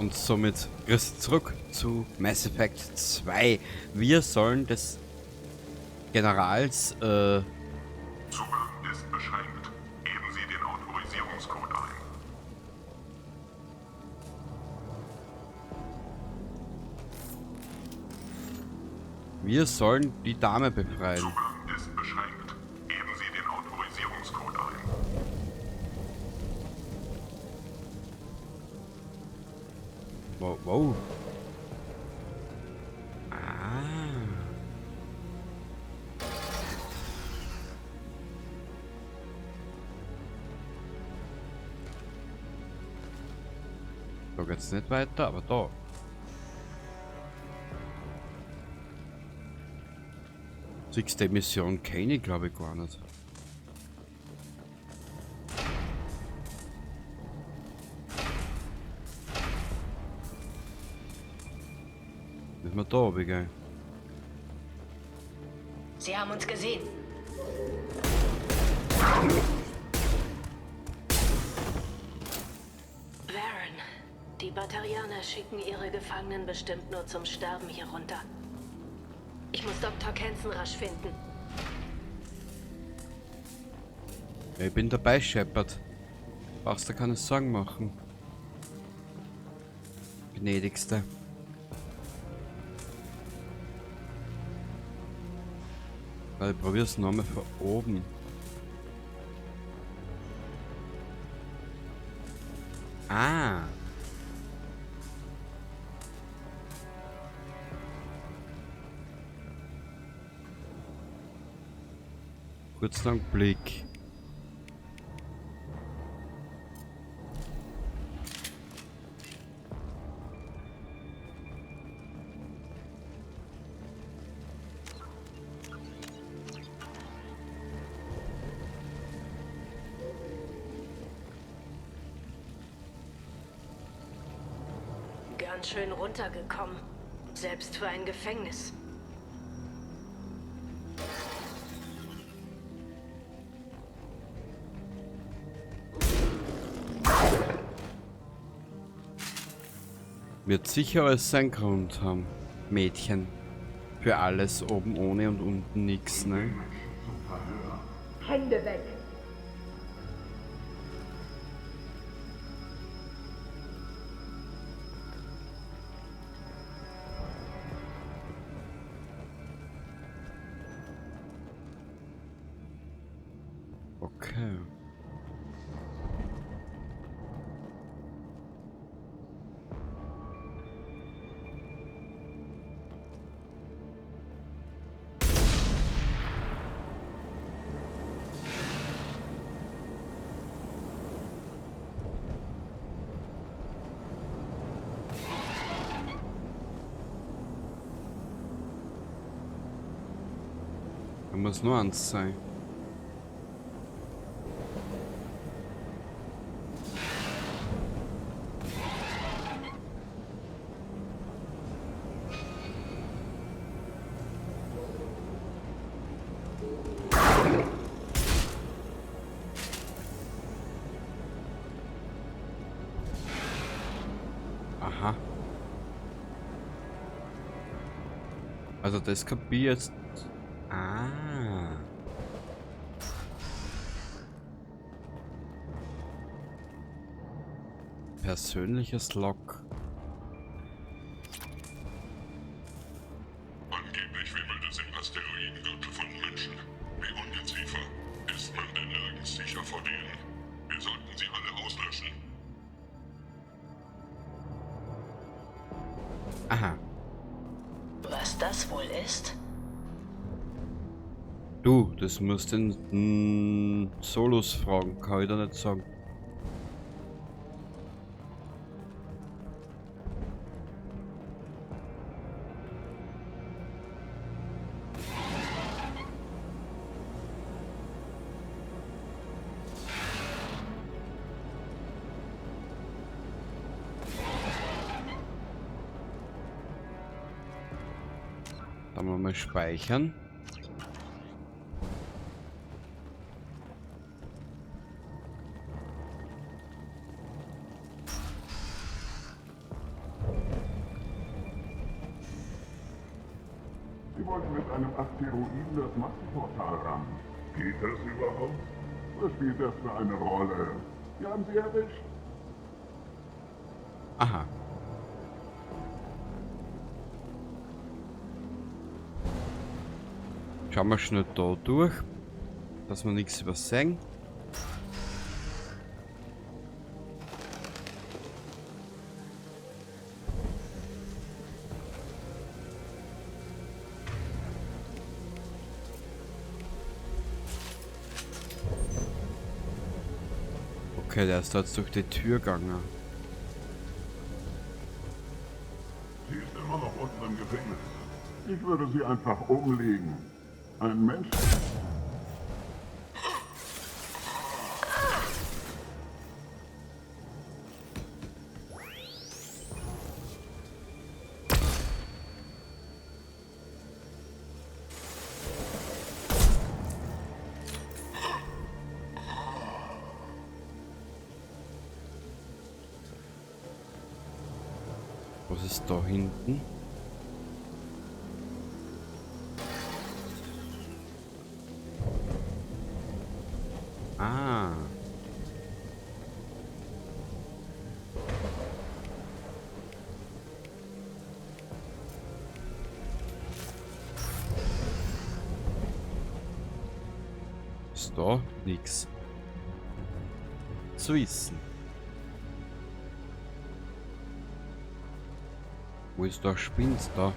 Und somit grüß zurück zu Mass Effect 2. Wir sollen des Generals Zugang ist beschränkt. Geben Sie den Autorisierungscode ein. Wir sollen die Dame befreien. Zugang ist beschränkt. Geben Sie den Autorisierungscode ein. Wow, wow. Ah. Da geht's nicht weiter, aber da. Sechste Mission kenne ich, glaube ich, gar nicht. Müssen wir da runter gehen? Sie haben uns gesehen. Varen, die Batarianer schicken ihre Gefangenen bestimmt nur zum Sterben hier runter. Ich muss Dr. Kenson rasch finden. Ja, ich bin dabei, Shepard. Brauchst du keine Sorgen machen. Gnädigste. Ich probier's nochmal von oben. Ah. Kurzen Blick. Ganz schön runtergekommen. Selbst für ein Gefängnis. Wird sicher alles seinen Grund haben, Mädchen. Für alles oben ohne und unten nix, ne? Hände weg! Okay. Da muss nur eins sein. Aha. Also das kapier jetzt. Ah. Persönliches Log. Angeblich wimmelt es im Asteroidengürtel von Menschen. Wie Ungeziefer. Ist man denn nirgends sicher vor denen? Wir sollten sie alle auslöschen. Aha. Was das wohl ist? Du, das musst den Solos fragen, kann ich da nicht sagen. Dann mal speichern. wollten mit einem Asteroiden das Massenportal rammen. Geht das überhaupt? Was spielt das für eine Rolle? Wir haben sie erwischt. Aha. Schauen wir schnell da durch, dass wir nichts übersehen. Okay, der ist da jetzt durch die Tür gegangen. Sie ist immer noch unten im Gefängnis. Ich würde sie einfach umlegen. Ein Mensch... Was ist da hinten? Ah. Ist da nix zu wissen. Wo ist der Spind da?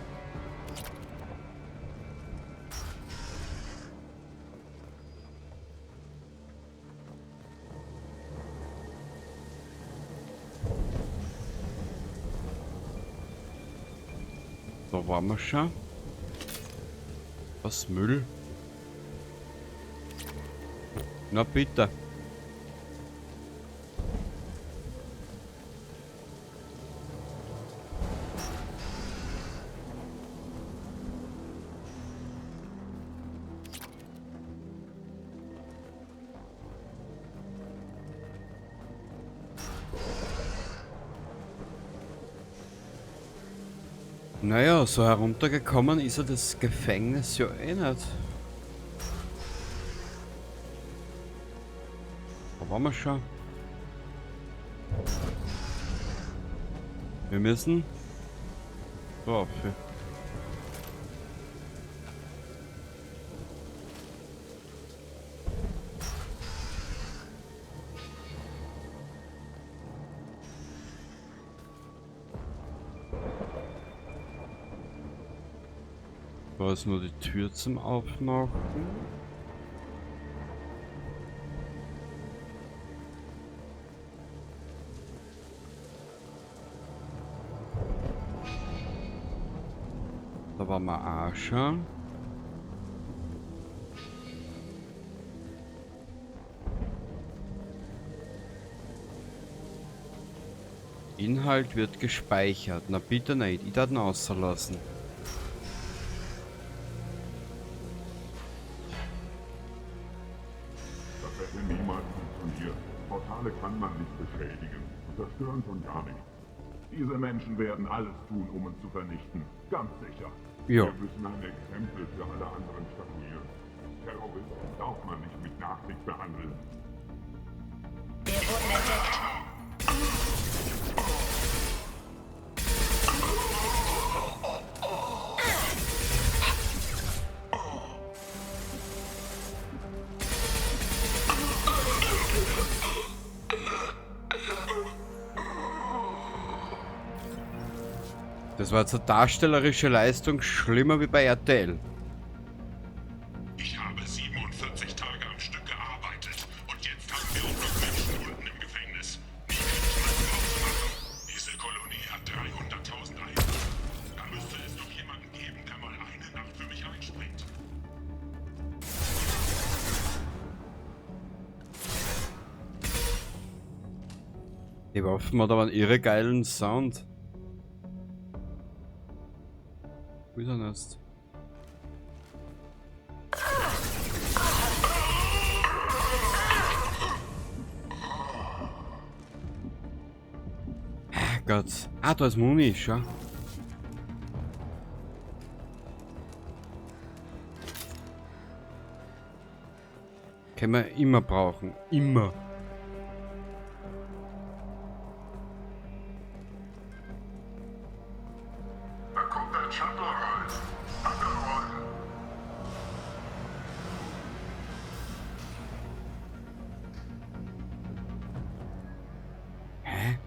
Da waren wir schon. Was Müll? Na bitte. Naja, so heruntergekommen ist er das Gefängnis ja eh nicht. Da waren wir schon. Wir müssen drauf. Da ist nur die Tür zum Aufmachen. Da waren wir auch schon. Inhalt wird gespeichert. Na bitte nicht, ich darf ihn auslassen. Das hätte niemals funktioniert. Portale kann man nicht beschädigen und zerstören schon gar nicht. Diese Menschen werden alles tun, um uns zu vernichten. Ganz sicher. Ja. Wir müssen ein Exempel für alle anderen statuieren. Terroristen darf man nicht mit Nachsicht behandeln. Wir wurden entdeckt. Das war jetzt eine darstellerische Leistung, schlimmer wie bei RTL. Ich habe 47 Tage am Stück gearbeitet und jetzt haben wir auch noch Menschen unten im Gefängnis. Nie kann ich meine Pause machen. Diese Kolonie hat 300.000 Einwohner. Da müsste es doch jemanden geben, der mal eine Nacht für mich einspringt. Die Waffen hat aber einen irre geilen Sound. Wo ist er denn jetzt? Ah Gott. Ah, da ist Muni, schau. Können wir immer brauchen. Immer. Da kommt ein Shuttle rein. Alle rollen. Hä?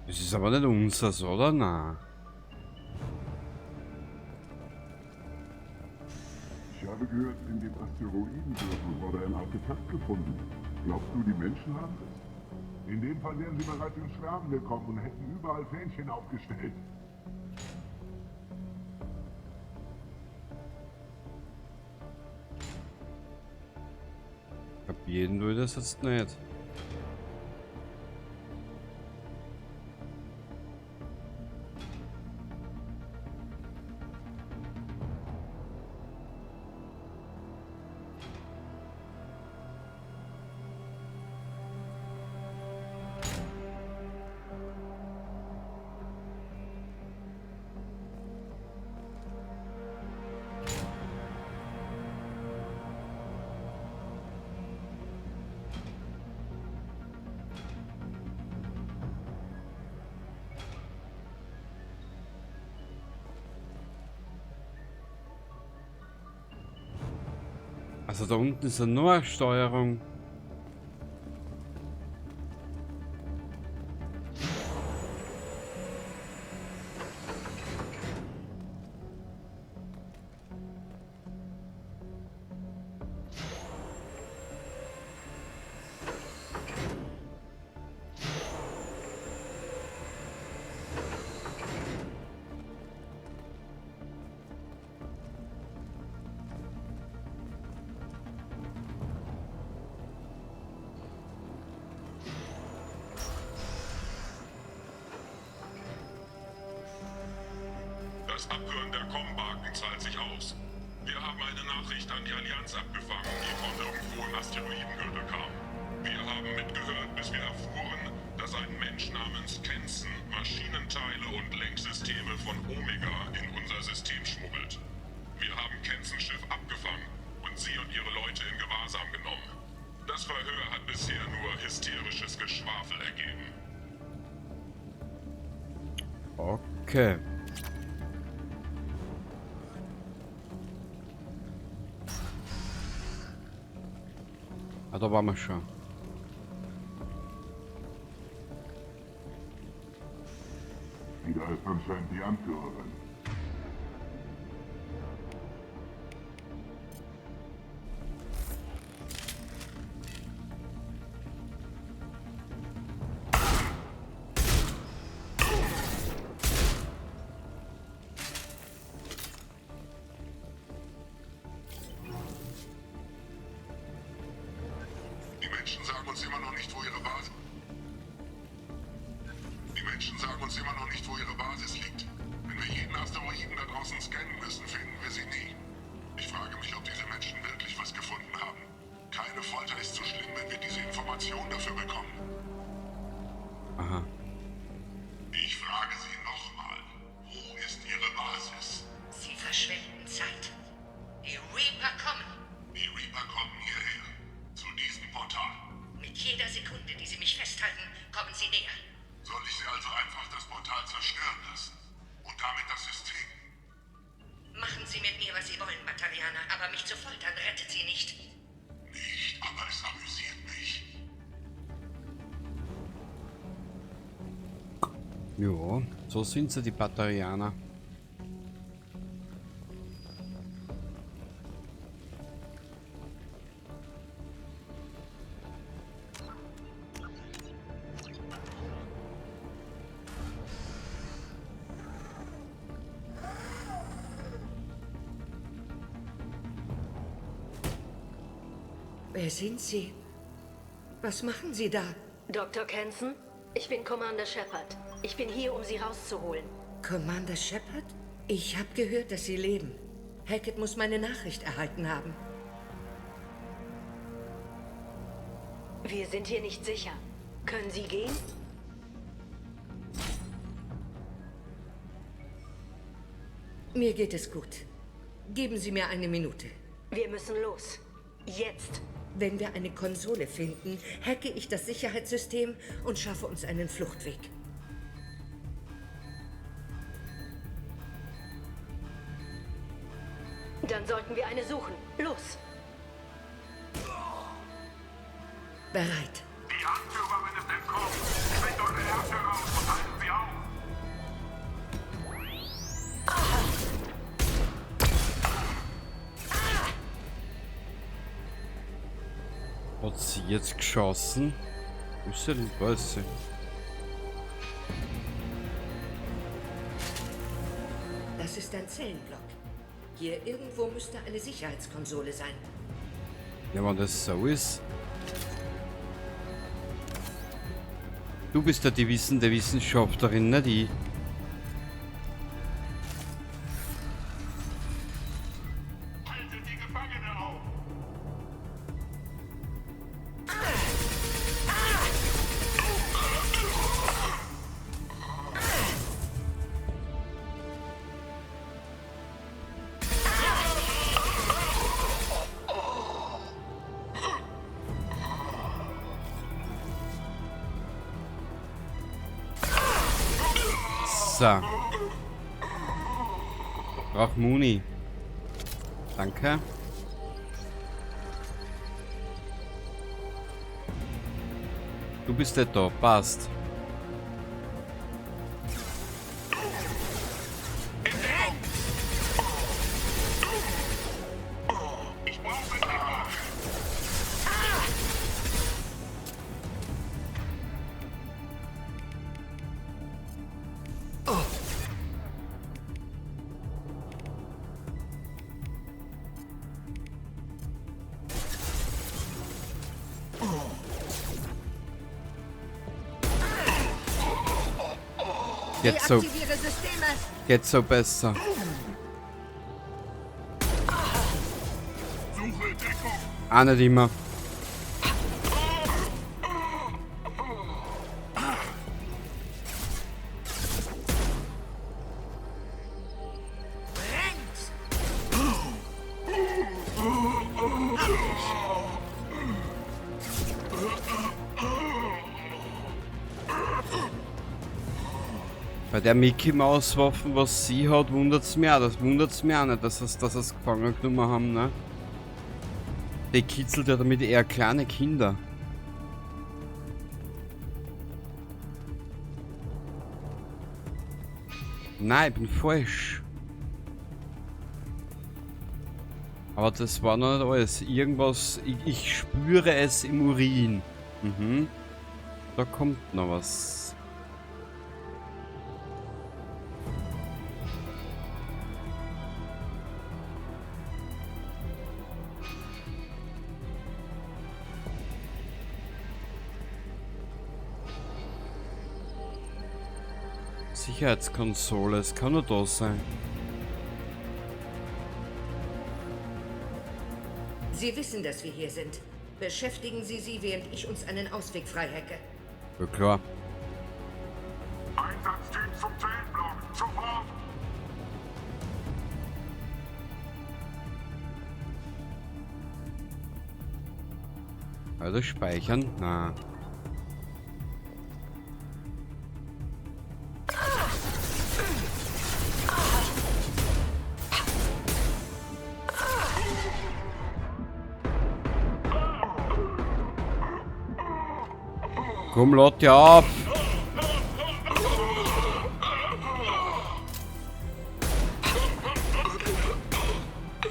Das ist aber nicht unseres, oder? Na. Ich habe gehört, in dem Asteroidengürtel wurde ein Artefakt gefunden. Glaubst du, die Menschen haben es? In dem Fall wären sie bereits in Schwärmen gekommen und hätten überall Fähnchen aufgestellt. Kapieren will das jetzt nicht. Also da unten ist eine neue Steuerung. Das Abhören der Kombaken zahlt sich aus. Wir haben eine Nachricht an die Allianz abgefangen, die von irgendwo im Asteroidengürtel kam. Wir haben mitgehört, bis wir erfuhren, dass ein Mensch namens Kenson Maschinenteile und Lenksysteme von Omega in unser System schmuggelt. Wir haben Kensons Schiff abgefangen und sie und ihre Leute in Gewahrsam genommen. Das Verhör hat bisher nur hysterisches Geschwafel ergeben. Okay. Ah, da waren wir schon. Wieder ist anscheinend die Anführerin. Die Menschen sagen uns immer noch nicht, wo ihre Basis... Die Menschen sagen uns immer noch nicht, wo ihre Basis liegt. Wenn wir jeden Asteroiden da draußen scannen müssen, finden wir sie nie. Ich frage mich, ob diese Menschen wirklich was gefunden haben. Keine Folter ist so schlimm, wenn wir diese Information dafür bekommen. Aha. Ich frage Sie nochmal. Wo ist Ihre Basis? Sie verschwenden Zeit. Die Reaper kommen. Die Reaper kommen hierher. Zu diesem Portal. Mit jeder Sekunde, die sie mich festhalten, kommen sie näher. Soll ich sie also einfach das Portal zerstören lassen? Und damit das System? Machen Sie mit mir, was Sie wollen, Batarianer, aber mich zu foltern rettet Sie nicht. Nicht, aber es amüsiert mich. Ja, so sind sie, die Batarianer. Wer sind Sie? Was machen Sie da? Dr. Kenson, ich bin Commander Shepard. Ich bin hier, um Sie rauszuholen. Commander Shepard? Ich habe gehört, dass Sie leben. Hackett muss meine Nachricht erhalten haben. Wir sind hier nicht sicher. Können Sie gehen? Mir geht es gut. Geben Sie mir eine Minute. Wir müssen los. Jetzt. Wenn wir eine Konsole finden, hacke ich das Sicherheitssystem und schaffe uns einen Fluchtweg. Dann sollten wir eine suchen. Los! Bereit. Die Anführerin ist entkommen. Schwingt eure Härte raus und halten sie auf. Hat sie jetzt geschossen? Wo ist sie denn? Da ist sie. Das ist ein Zellenblock. Hier irgendwo müsste eine Sicherheitskonsole sein. Ja, wenn das so ist. Du bist ja die wissende Wissenschaftlerin, nicht ich. Haltet die Gefangene auf! So. Brauch Muni. Danke. Du bist der da, passt. Ich brauche Deckung! Geht so, Deaktiviere Systeme! geht so besser. Suche Deckung! Auch nicht immer. Bei der Mickey Maus Waffen, was sie hat, wundert's mich auch. Das wundert's mich auch nicht, dass sie's gefangen genommen haben, ne? Die kitzelt ja damit eher kleine Kinder. Nein, ich bin falsch. Aber das war noch nicht alles. Irgendwas, ich spüre es im Urin. Mhm. Da kommt noch was. Sicherheitskonsole, es kann nur da sein. Sie wissen, dass wir hier sind. Beschäftigen Sie sie, während ich uns einen Ausweg freihacke. Ja, klar. Einsatzteam zum Zellenblock! Sofort! Also speichern? Na. Komm, lad dich auf!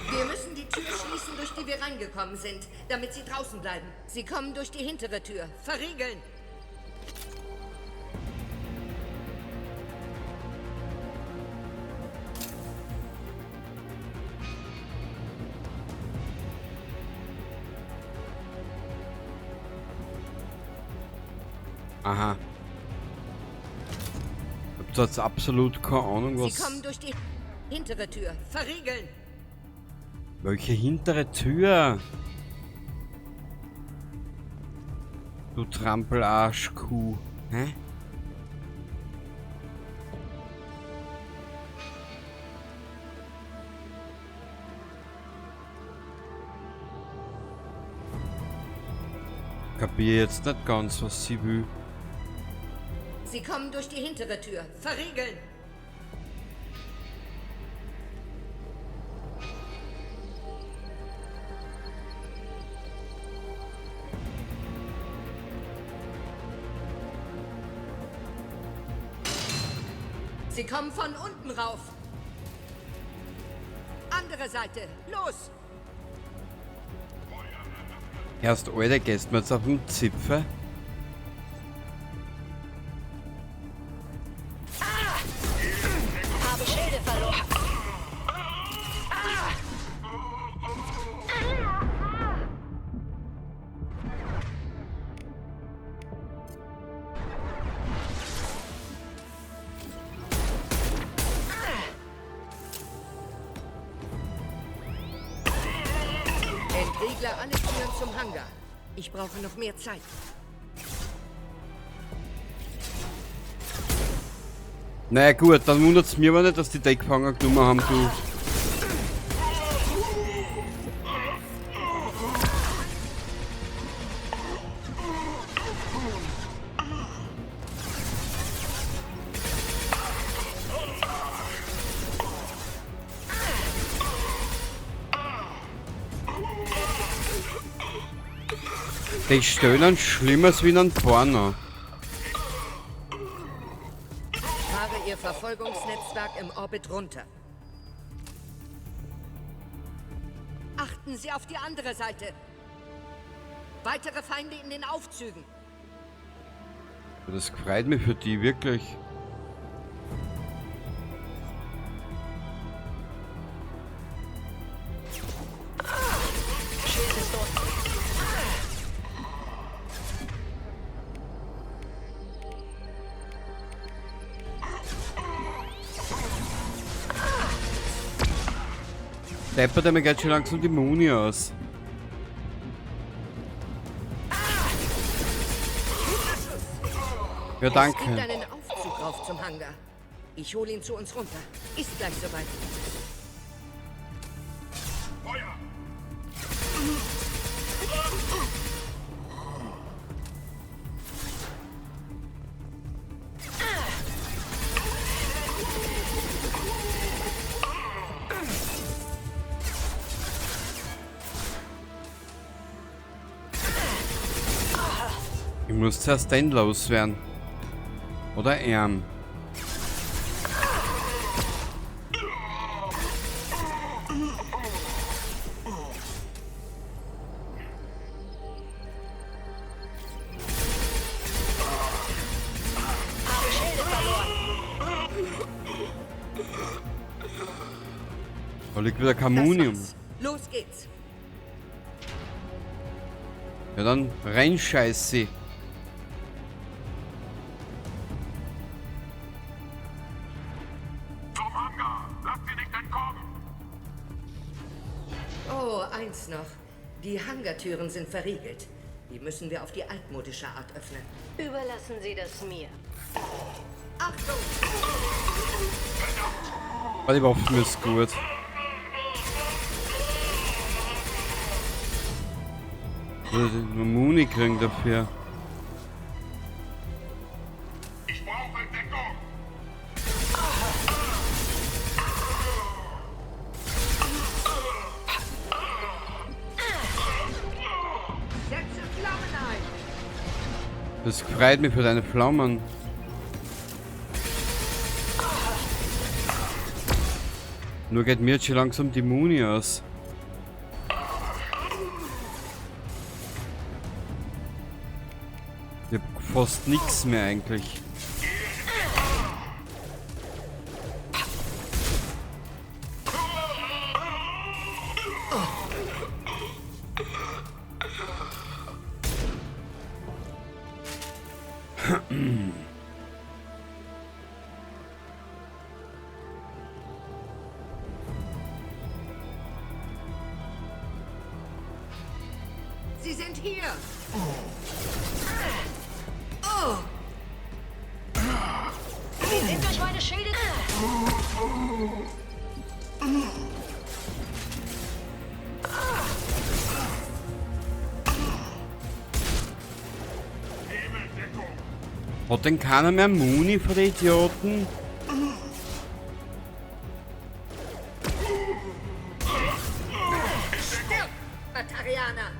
Wir müssen die Tür schließen, durch die wir reingekommen sind, damit sie draußen bleiben. Sie kommen durch die hintere Tür. Verriegeln! Aha. Ich hab da jetzt absolut keine Ahnung, was... Sie kommen durch die hintere Tür. Verriegeln! Welche hintere Tür? Du Trampelarschkuh. Hä? Kapier jetzt nicht ganz, was sie will. Sie kommen durch die hintere Tür. Verriegeln! Sie kommen von unten rauf. Andere Seite. Los! Erst Alter, gehst mir jetzt auf den Zipfel? Habe Schilde verloren. Entriegle alle Türen zum Hangar. Ich brauche noch mehr Zeit. Naja gut, dann wundert es mir aber nicht, dass die die gefangen genommen haben, du. Die stöhnen schlimmer als wie in einem Porno. Fahre Ihr Verfolgungsnetzwerk im Orbit runter. Achten Sie auf die andere Seite. Weitere Feinde in den Aufzügen. Das freut mich für die, wirklich. Schild ist unten. Deppert mir geht schon langsam die Muni aus. Ja, Es gibt danke. einen Aufzug rauf zum Hangar. Ich hole ihn zu uns runter. Ist gleich soweit. Feuer! Ich muss zuerst den loswerden. Oder er. Habe Schilde verloren. Da liegt wieder kein Das Muni um. war's. Los geht's. Ja, dann reinscheiß sie. Zum Hangar! Lasst sie nicht entkommen! Oh, eins noch. Die Hangartüren sind verriegelt. Die müssen wir auf die altmodische Art öffnen. Überlassen Sie das mir. Achtung! Aber die Waffen ist gut. Würde nur Muni kriegen dafür. Ich brauche Deckung! Setze Flammen ein! Das freut mich für deine Pflaumen. Nur geht mir jetzt schon langsam die Muni aus. Ich hab fast nichts mehr eigentlich. Sie sind hier! Oh! Sie sind durch meine Schilde. Hat denn keiner mehr Muni für die Idioten? Stirb, Batarianer!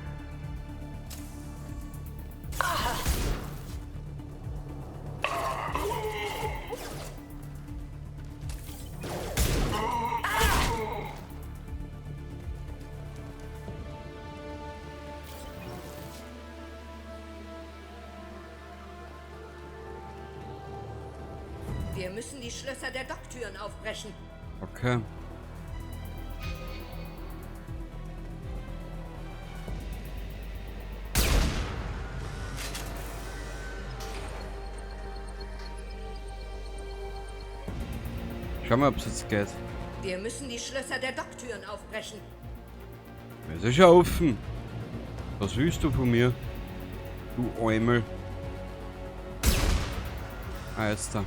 Wir müssen die Schlösser der Docktüren aufbrechen. Okay. Schau mal, ob's jetzt geht. Wir müssen die Schlösser der Docktüren aufbrechen. Es ist ja offen. Was willst du von mir? Du Eumel. Ah, jetzt da.